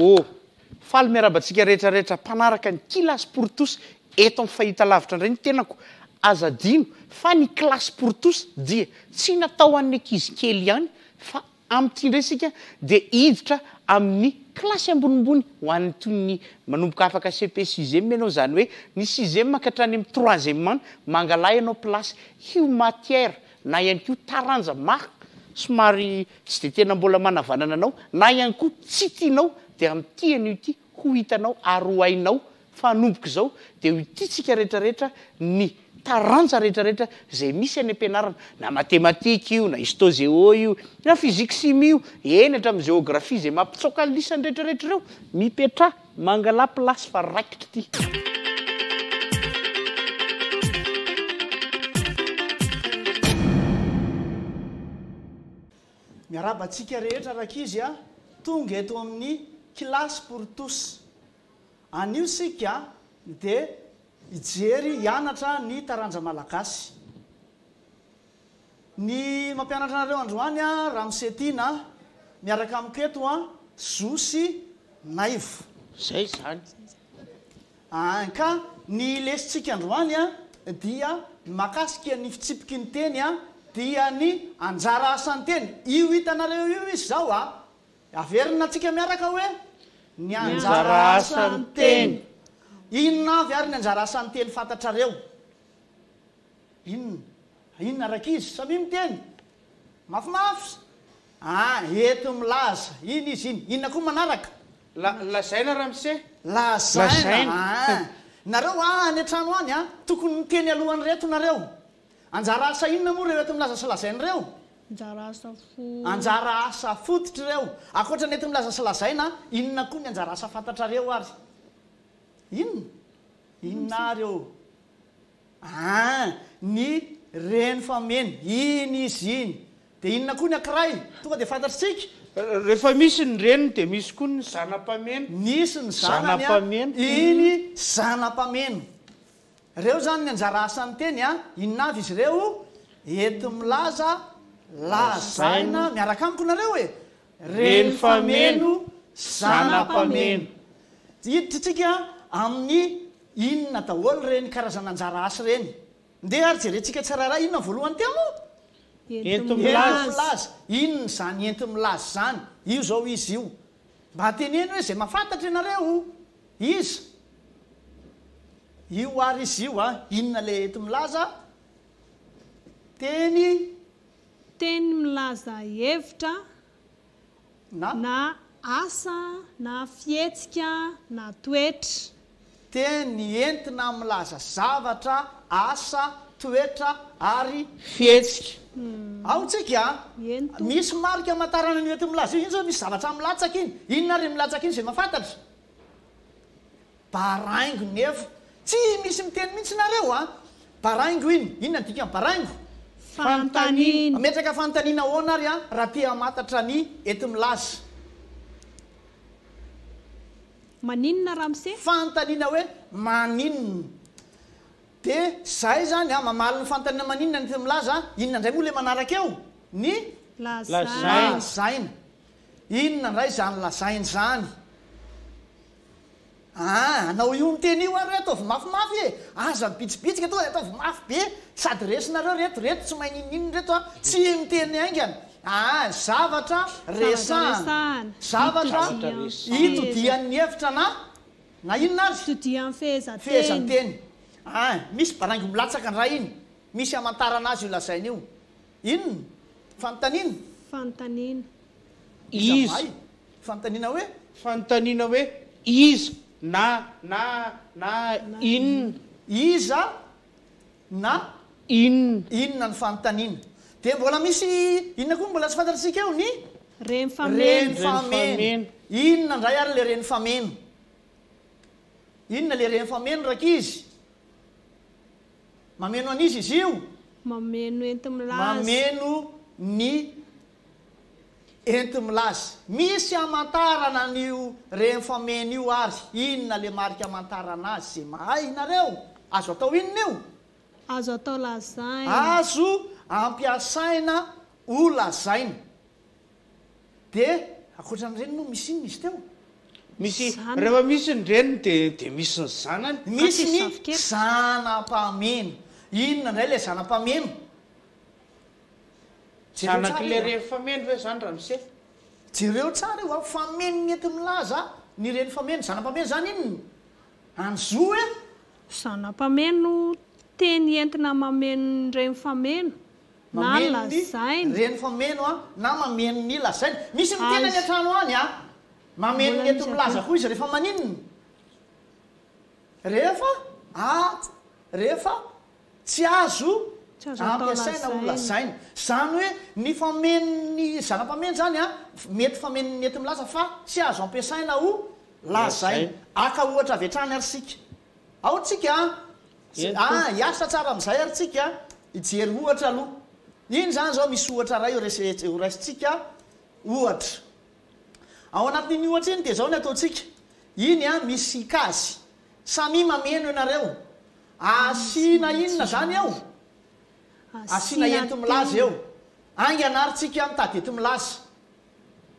Oh! Faly miarahaba antsika rehetra rehetra mpanaraka ny Kilasy pour tous eto amin'ny fahitalavitra indray ny tenako. Aza adino fa ny Classe pour tous dia tsy natao ho an'ny ankizy kely ihany fa amin'ity indray isika dia hiditra amin'ny kilasy ambonimbony ho an'ny toy ny manomboka afaka CP sixième ianao izany hoe ny sixième ka hatrany amin'ny troisième any mangalahy ianao place io matière na ihany koa taranja maro somary tsy dia tena mbola manavanana anao na ihany koa tsy tianao dia amin'ity anio ity ho hitanao ary ho hainao fa hanomboka izao dia ho tiantsika rehetra rehetra ny taranja rehetra rehetra izay misy any am-pianarana na matematika io na histo géo io na physique chimie io eny hatramin'ny géographie izay mampitsoaka ny lisany rehetra rehetra ireo mipetraha mangalà place fa raikitra ity. Miarahaba antsika rehetra rankizy a, tonga eto amin'ny Classe pour tous. Anio isika dia hijery hianatra ny taranja malagasy. Ny mampianatra anareo androany a, Ramose Tiana, miaraka amiko eto a, Zo sy Naivo. Zay izany. An, ka ny lesintsika androany a, dia mahakasika ny fitsipiky ny teny a, dia ny anjara asan'ny teny. Io hitanareo io izy izao a, Averina antsika miaraka hoe, Ny anjara asan'ny teny. Inona avy ary ny anjara asan'ny teny fantatrareo? Inona? Inona rankizy? Samia miteny. Mafimafy. Ah, eto milaza. Iny izy iny. Inona koa manaraka? La, lazaina ramose. Lazaina. Ah. Nareo any an-trano any an, tokony miteny alohan'ireto nareo. Anjara asa inona moa ireo enti-milaza sy lazaina ireo? Anjara asa fo. Anjara asa fototra ireo. Ankoatra ny enti-milaza sy lazaina, inona koa ny anjara asa fantatrareo ary? Inona? Inona ary ô? Ah, ny reny fameno. Iny izy iny. Dia inona koa ny ankiray? Tonga dia fantatr'tsika? Rehefa misy ny reniny dia misy koa ny zana-pameno. Nisy ny zanany an, iny zana-pameno. Ireo izany ny anjara asan'ny teny a! Inona avy izy ireo? Enti-milaza, lazaina, miaraka amiko nareo e! Reny fameno, zana-pameno. Hiditra tsika amin'ny inona daholo ireny karazana anjara asa ireny. Ndeha ary jerentsika tsirairay, inona ny voalohany teo moa? Enti-milaza. Enti-milaza. Inona izany enti-milaza izany? Io izao izy io. Mba teneno hoe izay mahafantatra ianareo. Iza? Io ary izy io a! Inona ilay enti-milaza? Teny. Teny milaza hevitra Na. na asa na fihetsika na toetra. Teny entina milaza zavatra, asa, toetra ary. Fihetsika. Ao tsika a! Ento. Misy marika amantarana an'io enti-milaza io. Iny izao misy zavatra milatsaka iny. Inona ary iny milatsaka iny izay mahafantatra? Baraingo nefa. Tsy misy miteny mihitsy nareo a! Baraingo iny. Inona ny dikan'ny baraingo? Fanontaniana. Mametraka fanontaniana ahoana ary a raha te hamantatra ny enti-milaza? Maninona ramose? Fanontaniana hoe maninona? Dia zay zany a, mamaly ny fanontaniana maninona ny enti-milaza, inona indray moa ilay manaraka eo? Ny Lazaina. Lazaina. Inona indray izany lazaina izany? Aa, anao io miteny io ary hoe ataovy mafimafy e! Aza mibitsibitsika tonga dia ataovy mafy be, sady resinareo reto, reto tsy mahay n'inon'inona reto a, tsy miteny haingana. Aa, zavatra resahana, zavatra itodian'ny hevitra na, na inona ary? Itodian'ny fehezanteny. Fehezanteny. Aa, misy baraingo milatsaka indray iny, misy hamantarana azy io lazaina io. Inona? Fanontaniana? Fanontaniana. Iza? Fanontaniana hoe? Fanontaniana hoe iza na na na inona? Iza na inona? Inona ny fanontaniana? Dia mbola misy inona koa mbola tsy fantatr'isika eo? Ny Reny fameno. Reny fameno. Inona indray ary ilay reny fameno? Inona ilay reny fameno rankizy? Mameno an'iza izy io? Mameno enti-milaza. Mameno ny enti-milaza. Misy hamantarana an'io reny fameno io ary inona le marika hamantarana azy ze mahay nareo? Azo atao inona io? Azo atao lazaina. Azo ampiasaina ho lazaina. Dia ankoatran'ireny moa misy inona izy teo? Misy, Zanany. rehefa misy ny reniny dia dia misy ny zanany. Misy ny zafikely. zana-pameno. Inona indray ilay zana-pameno? Jereo tsara Zanak'ilay io a. reny fameno ve izany ramose? Jereo tsara io a, fameno mety milaza ny reny fameno, zana-pameno izany inona? Any zo e! Zana-pameno teny entina mameno ny reny fameno na Mameno ny lazaina. reny fameno a, na mameno ny lazaina. Misy miteny any Aiza. an-trano any a, mameno Mbola ny misy enti-milaza avy. koa izy rehefa maninona? Rehefa a, rehefa tsy azo Tsy azo atao ampiasaina ho lazaina. lazaina. Izany hoe ny famenon'ny zana-pameno izany a, mety famenon'ny enti-milaza fa tsy azo ampiasaina ho lazaina. Haka ohatra avy hatrany ary isika. Ao tsika a, Eny a, tompoko. hiasa tsara amin'izay ary tsika, hijery ohatra aloha. Iny izany izao misy ohatra iray ho raisintsika ohatra. Ao anatin'iny ohatra iny dia izao ny ataontsika. Iny a, misy kazy. Samia mameno ianareo. Asiana inona izany eo? Asiana Asiana enti-milaza teny. eo. Haingana ary tsika mitady enti-milaza.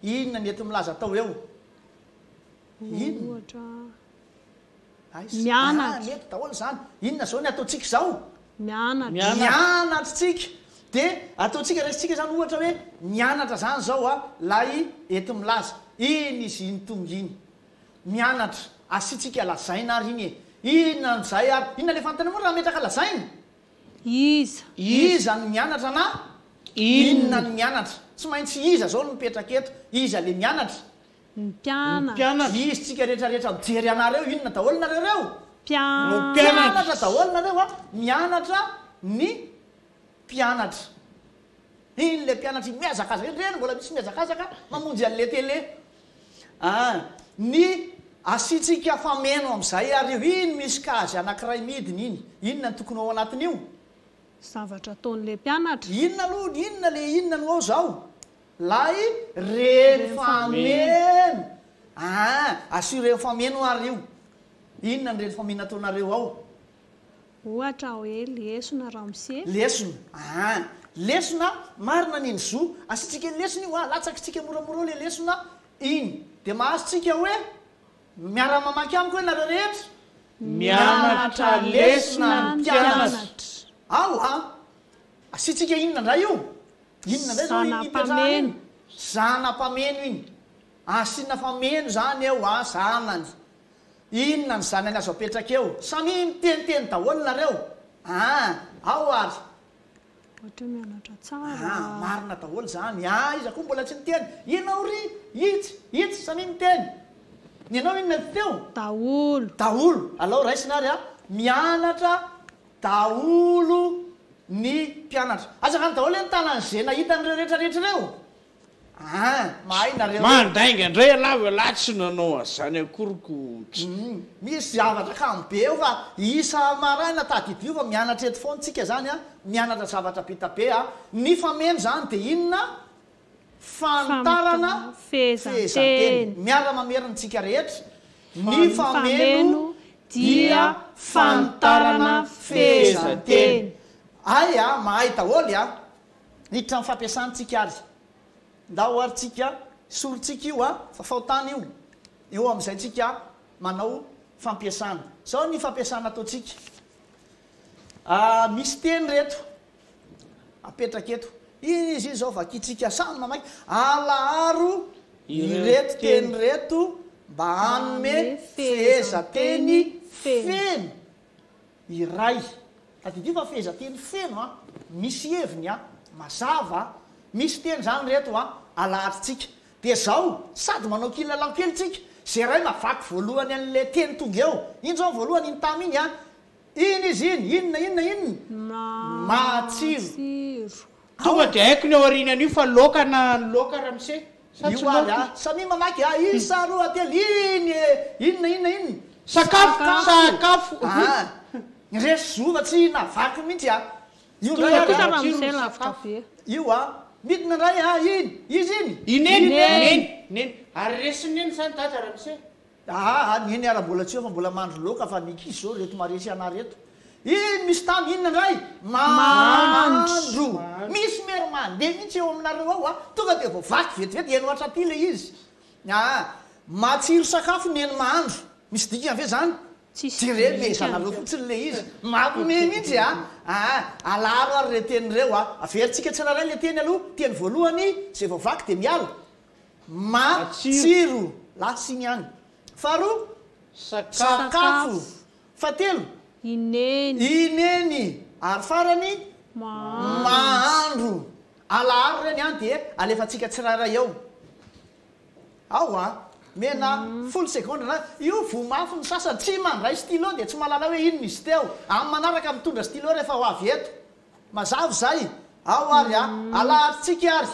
Inona ny enti-milaza atao eo? Inona? Ohatra. Aiza? Ah, Mianatra. mety daholo izany. Inona izao ny ataontsika izao? Mianatra. Mianatra. Mianatra tsika. Dia ataontsika, raisintsika izany ohatra hoe mianatra izany izao a, ilay enti-milaza. Iny izy iny tonga iny. Mianatra. Asiantsika lazaina ary iny e. Inona amin'izay ary? Inona ilay fanontaniana moa raha ametraka lazaina? Iza. Iza no mianatra na inona no mianatra? Tsy maintsy iza izao no mipetraka eto? Iza ilay mianatra? Ny mpianatra. Mpianatra. Izy tsika rehetra rehetra mijery anareo inona daholo nareo reo? Mpianatra. Mpianatra daholo nareo a! Mianatra ny mpianatra. Iny le mpianatra iny mihazakazaka iny reny mbola misy mihazakazaka mamonjy an'le télé. Ah, ny asiantsika fameno amin'izay ary io, iny misy kazy anankiray midina iny, inona no tokony ao anatin'io? Zavatra ataon'le mpianatra. Inona aloha, inona le inona no ao zao? Lay reny fameno. Ah, asio reny fameno ary io. Inona ny reny fameno ataonareo ao? Ohatra hoe lesona ramose. Lesona. Ah, lesona, marina ny zo. Asiantsika lesona io, ah, latsakitsika moramora ao le lesona iny. Dia mahazo tsika hoe miara-mamaky amiko hoe nareo rehetra. Mianatra lesona ny mpianatra. Ao ah. Asiantsika inona indray io? Inona indray zao iny ipetrahana iny? Zana-pameno. Zana-pameno iny. Asiana fameno izany eo ah, zanany. Inona ny zanany azo apetraka eo? Samia miteniteny daholo nareo ah! Ao ary. Ohatra hoe mianatra tsara. Ah! Marina daholo izany. Ah! Iza koa mbola tsy niteny? Ianao ry itsy, itsy, samia miteny. Ny anao inona ty teo? Daholo. Daholo. Alao raisina ary ah! Mianatra daholo ny mpianatra. Aza daholo ny tanan'izay nahita an'ireo rehetra rehetra ireo. Ah, mahay nareo. Mandainga indray ialahy fa ialahy tsy nanao an'izany akory ko. Misy zavatra kamo be eo fa isa maraina tadidio fa mianatra eto foana tsika zany a, mianatra zavatra be da be a. Ny fameno zany de inona? Fanitarana fehezanteny. Miara mamerina tsika rehetra. Ny fameno dia fanitarana fehezanteny. Hay a, mahay daholo a. Hiditra amin'ny fampiasantsika ary. Ndao ary tsika, sorintsika io a, fa fahotana io. Eo amin'izay tsika manao fampiasana. Zao ny fampiasana ataontsika. Ah, misy teny reto. Apetraka eto. Iny izy iny zao vakintsika samy mamaky. Alaharo ireto teny ireto mba hanome fehezanteny feno iray. Tadidio fa fehezanteny feno a, misy heviny a, mazava a. Misy teny izany ireto a, alaharintsika. Dia izao, sady manao kilalao kely tsika, izay iray mavaky voalohany an'ilay teny tonga eo. Iny izao ny voalohany, iny tamy iny a. Iny izy iny, inona, inona, inona? Matsiro. Tonga dia haiko ny ao aorianan'io fa laoka na loaka ramose. Sa tsy Io ary laoka? a, samia mamaky a, isa, roa, telo, iny e, inona, inona, inona? Sakafo, sakafo. Ah, resy zo fa tsy navaky mihitsy a. Io Tonga indray ary dia a. matsiro Ramose ny lavitra sakafo. be. Io a, midina indray a, iny, izy iny. I neny, Neny. neny, neny. Ary resin'i neny izany dada ramose? Aa neny ara mbola tsy eo fa mbola mandry loaka fa ny ankizy zao reto maresy anah reto. Iny misy tamy inona ndray? Mandro. Misy mery mandeha mihitsy eo aminareo ao a. Tonga dia voavaky vetivety heno hatraty le izy. Aa. Matsiro sakafo neny mahandro. Misy dikany ve zany? Tsisy Jereo dikany. mezanareo fotsiny le izy. Mampime mihitsy a! Aa, alaharo ary re teny ireo a! Averintsika tsirairay le teny aloha, teny voalohany zay voavaky dia miala. Matsiro. Lasa iny ihany. Faharoa? Sakafo. Sakafo. Fahatelo? I Neny. I Neny. Ary farany? Mahandro. Mahandro. Alaharo ireny an dia alefantsika tsirairay eo. Ao a! Mena folo segondra na io voa mafy ny sasany tsy mandray stylo dia tsy mahalala hoe inona izy teo. Amin'ny manaraka mitondra stylo rehefa ho avy eto. Mazava izay? Ao ary a! Alaharintsika ary.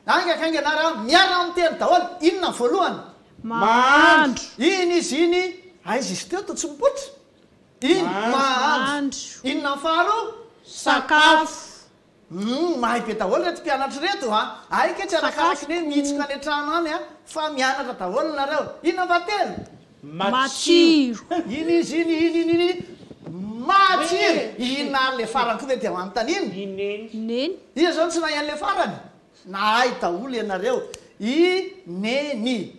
Haingankaingana ary a! Miara-miteny daholo. Inona ny voalohany? Mahandro. Iny izy iny. Aiza izy teo toa tsy mipoitra? Iny. Mahandro. Inona ny faharoa? Sakafo. Humm mahay be daholo reto mpianatra ireto a! Hay kay tsy arakaraky ny hoe mihitsoka any an-trano any a! Fa mianatra daholo nareo. Inona fahatelo? Matsiro. Iny izy iny iny iny iny Matsiro! Inona ary le farany koa ve dia manontaniana? I Neny. Neny. Iza zao no tsy nahay an'le farany? Nahay daholo ianareo. I Neny.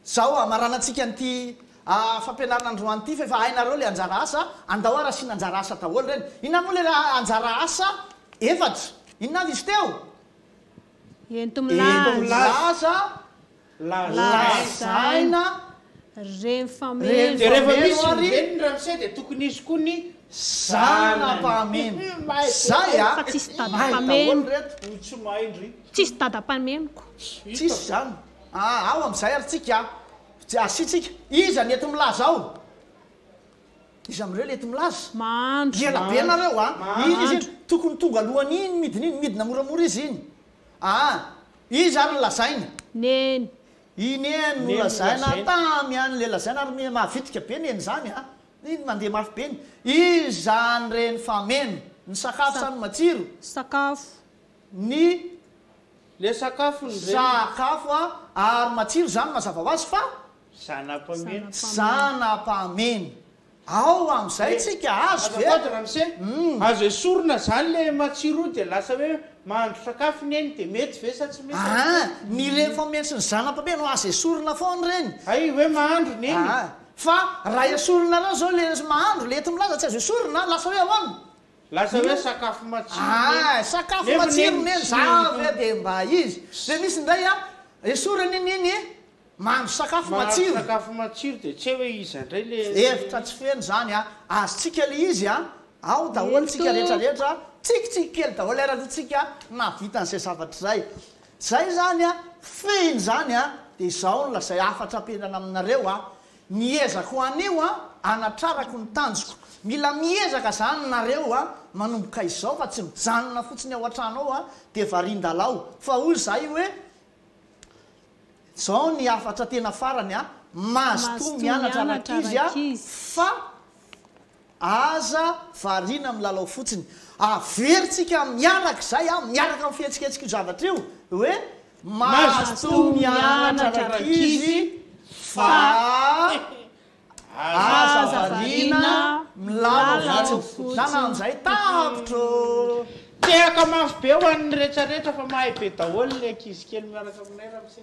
Zao hamaranantsika an'ity fampianarana androany ity fa efa hainareo le anjara asa, andao ary asiana anjara asa daholo ireny. Inona moa le anjara asa efatra? Inona avy izy teo? Ento milaza. Ento milaza, lazaina, Reny fameno. Dia rehefa Reny misy fameno ny ary reniny ramose dia tokony hisy koa ny zana-pameno. Zay a! Fa tsisy Mahay dada-pameno. daholo reto. Io tsy mahay ndry. Tsisy dada-pamenoko. Tsisy izany. Ah, ao amin'izay ary tsika a. Asiantsika. Iza ny eto milaza ao? Iza amin'ireo ilay eto milaza? Mahandro. Ela be nareo a. Iny izy iny. Mahandro. Tokony tonga alohan'iny iny midina iny. Midina moramora izy iny. Ah, iza ary no lazaina? Neny. I Neny no Neny no lazaina. lazaina. Tamy any ilay lazaina ary mahavitrika be Neny izany a. Iny mandeha mafy be iny. Iza ny reny fameno? Ny sakafo sa ny matsiro? Sakafo. Ny Le sakafo ny reny. Sakafo a, ary matsiro izany mazava ho azy fa. Zana-pameno. Zana-pameno. Ao amin'izay tsika, azo ve? Azafady ramose, azo esorina zany le matsiro io dia lasa hoe mahandro sakafo neny dia mety ve sa tsy mety ramose? Aa, ny reny fameno sy ny zana-pameno azo esorina foana ireny. Hay hoe mahandro neny. Aa, fa raha esorinareo zao le mahandro, le eto milaza tsy azo esorina, lasa hoe ahoana? Lasa hoe sakafo matsiro neny. Ah, sakafo Nefa matsiro neny neny, tsy za ve dia mba izy. Dia misy indray a, esorina iny iny e, mahandro sakafo Mahandro matsiro. sakafo matsiro dia tsy hay hoe iza indray le. Hevitra tsy feno izany a, azontsika le izy a, ao daholo tsika rehetra rehetra, tsikitsiky kely daholo ary aloha tsika nahavita an'izay zavatra izay. Zay izany a, fehiny izany a, dia izao no lazay hafatra ampiainana aminareo a, Ny ezako anio an, anatrarako ny tanjoko. Mila miezaka zany nareo an, manomboka izao fa tsy mijanona fotsiny ao an-trano ao an, dia varian-dalao. Fa hoy izahay hoe, zao ny hafatra tena farany an, mazotoa mianatra rankizy an, fa aza variana milalao fotsiny. Averintsika miaraka izay an, miaraka amin'ny fihetsiketsik'io zavatra io, hoe mazotoa mianatra rankizy fa aza variana milalao fotsiny. Zany amin'izay tapitra ô! Tehaka mafy be ho an'ny retraretra fa mahay be daholo ny ankizy kely miaraka aminay ramose.